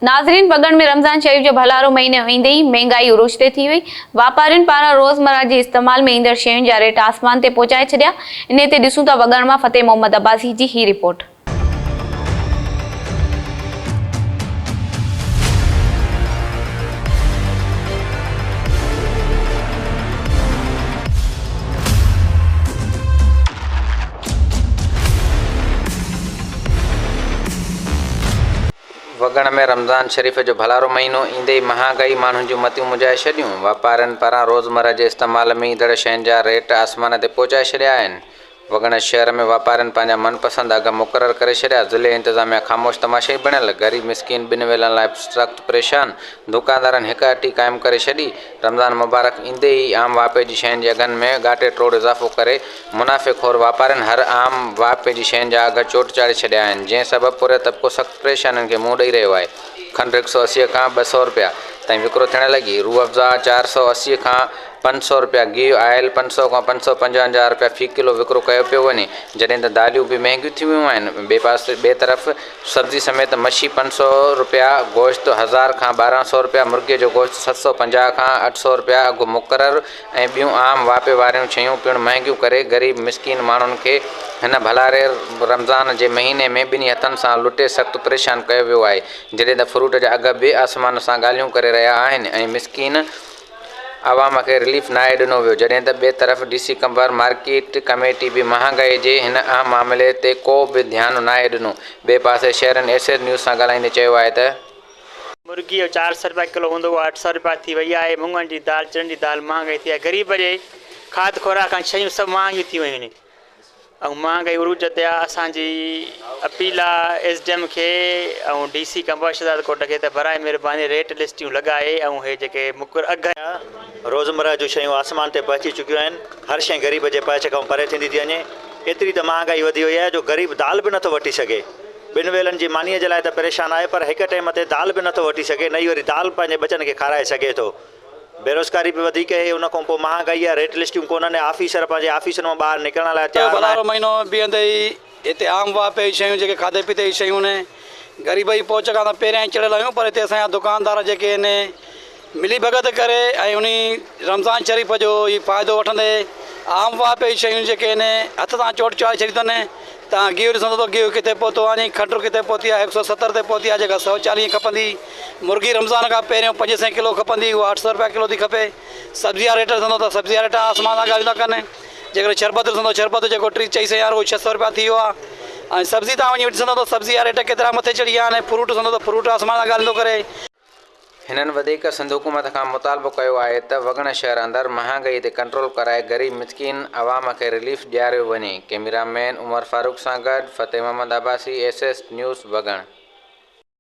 ناظرين وڳڻ ۾ رمضان شريف جو ڀلارو مهينو ايندي ئي مهنگائي عروج تي ٿي وئي، واپارين پاران روزمره جي استعمال ۾ ايندڙ شين جا ريٽ آسمان تي پهچائي ڇڏيا، انهي تي ڏسون ٿا وڳڻ مان فتح محمد عباسي جي هي رپورٽ. وڳڻ ۾ رمضان شريف جو ڀلارو مهينو ايندي ئي مهانگائي ماڻهن جون متيون منجهائي ڇڏيون، واپارين پاران روزمره جي استعمال ۾ ايندڙ شين جا ريٽ آسمان تي پهچائي ڇڏيا آهن. وڳڻ شهر ۾ واپارين پنهنجا من پسند اگهه مقرر ڪري ڇڏيا، ضلعي انتظاميا خاموش تماشائي بڻيل، غريب مسڪين ٻن ويلن لاء سخت پريشان، دڪاندارن هڪ اٽي قائم ڪري ڇڏي، رمضان مبارڪ ايندي ئي عام واهپي جي شين جي اگهن ۾ ڳاٽي ٽوڙ اضافو ڪري منافعي خور واپارين هر عام واهپي جي شين جا اگهه چوٽ چاڙهي ڇڏيا آهن، جنهن سبب پورهيت طبقو سخت پريشانين کي منهن ڏئي رهيو آهي. کنڊ هڪ سئو 80 کان 200 رپيا تائين وڪرو ٿيڻ لڳي، روح افزا 480 کان 500 رپيا، گيهه آئل 500 کان 555 رپيا في ڪلو وڪرو ڪيو پيو وڃي، جڏهن ته داليون به مهنگيون ٿي ويون آهن، ٻئي پاسي ٻئي طرف سبزي سميت مڇي 500 رپيا، گوشت هزار کان 1200 رپيا، مرغي جو گوشت 750 کان 800 رپيا اگهه مقرر ۽ ٻيون عام واهپي واريون شيون پڻ مهنگيون ڪري غريب مسڪين ماڻهن کي هن ڀلاري رمضان جي مهيني ۾ ٻنهي هٿن سان لٽي سخت پريشان ڪيو ويو آهي جڏهن ته فروٽ جا اگهه به آسمان سان ڳالهيون ڪري رهيا آهن ۽ مسڪين عوام کي رليف ناهي ڏنو ويو جڏهن ته ٻئي طرف D C Qambar market committee به مهانگائي جي هن اهم معاملي تي ڪو به ڌيان ناهي ڏنو ٻئي پاسي شهرين ايس ايس نيوز سان ڳالهائيندي چيو آهي ته. مرغي جو 400 رپيا ڪلو هوندو اها 800 رپيا ٿي وئي آهي، مڱن جي دال چڻن جي دال مهانگائي ٿي آهي، غريب جي کاڌ خوراڪ ۽ شيون سڀ مهانگيون ٿي ويون آهن ۽ مهانگائي عروج تي آهي، اسان جي اپيل آهي ايس ڊي ايم کي ۽ ڊي سي قمبر شهداد ڪوٽ کي ته برائي مهرباني ريٽ لسٽيون لڳائي ۽ هي جيڪي مقرر اگهه. روزمره جون شيون آسمان تي پهچي چڪيون آهن، هر شيء غريب جي پهچ کان پري ٿيندي ٿي وڃي، ايتري ته مهانگائي وڌي وئي آهي جو غريب دال به نٿو وٺي سگهي. ٻن ويلن جي مانيء جي لاء ته پريشان آهي پر هڪ ٽيم تي دال به نٿو وٺي سگهي نه ئي وري دال پنهنجي ٻچن کي کارائي سگهي ٿو. بيروزگاري به وڌيڪ اهي ان کان پوء مهانگائي آهي ريٽ لسٽيون ڪونهن آفيسر پنهنجي آفيسن مان ٻاهر نڪرڻ لاء تيار ناهن. ڀلارو مهينو بيهندي ئي هتي عام واهپي جون شيون جيڪي کاڌي پيتي جون شيون آهن غريب جي پهچ کان ته پهريان ئي چڙهيل آهيون پر هتي اسان جا دڪاندار جيڪي آهن ملي ڀڳت ڪري ۽ انهي رمضان شريف جو هي فائدو وٺندي عام واهپي جون شيون جيڪي آهن هٿ سان چوٽ چاڙهي ڇڏيون اٿن. تان گيهه ڏسندو ته گيهه ڪٿي پهتو آهي کنڊ ڪٿي پهتي آهي هڪ سئو 70 تي پهتي آهي جيڪا 140 کپندي مرغي رمضان کان پهريون پنج سئين ڪلو کپندي اها 800 رپيا ڪلو ٿي کپي سبزي جا ريٽ ڏسندو ته سبزي جا ريٽ آسمان سان ڳالهيون ٿا ڪن جيڪڏهن شربت ڏسندو شربت جيڪو ٽي چئي سئين وارو اهو 600 رپيا ٿي ويو آهي ۽ سبزي تان وڃي ڏسندو ته سبزي جا ريٽ ڪيترا مٿي چڙهي ويا آهن فروٽ ڏسندو ته فروٽ آسمان سان ڳالهيون ٿو ڪري. هنن وڌيڪ سنڌ حڪومت کان مطالبو ڪيو آهي ته وڳڻ شهر اندر مهانگائي تي ڪنٽرول ڪرائي غريب مسڪين عوام کي رليف ڏياريو وڃي. ڪئميرا مين عمر فاروق سان گڏ Fateh Muhammad Abbasi S S news Wagan.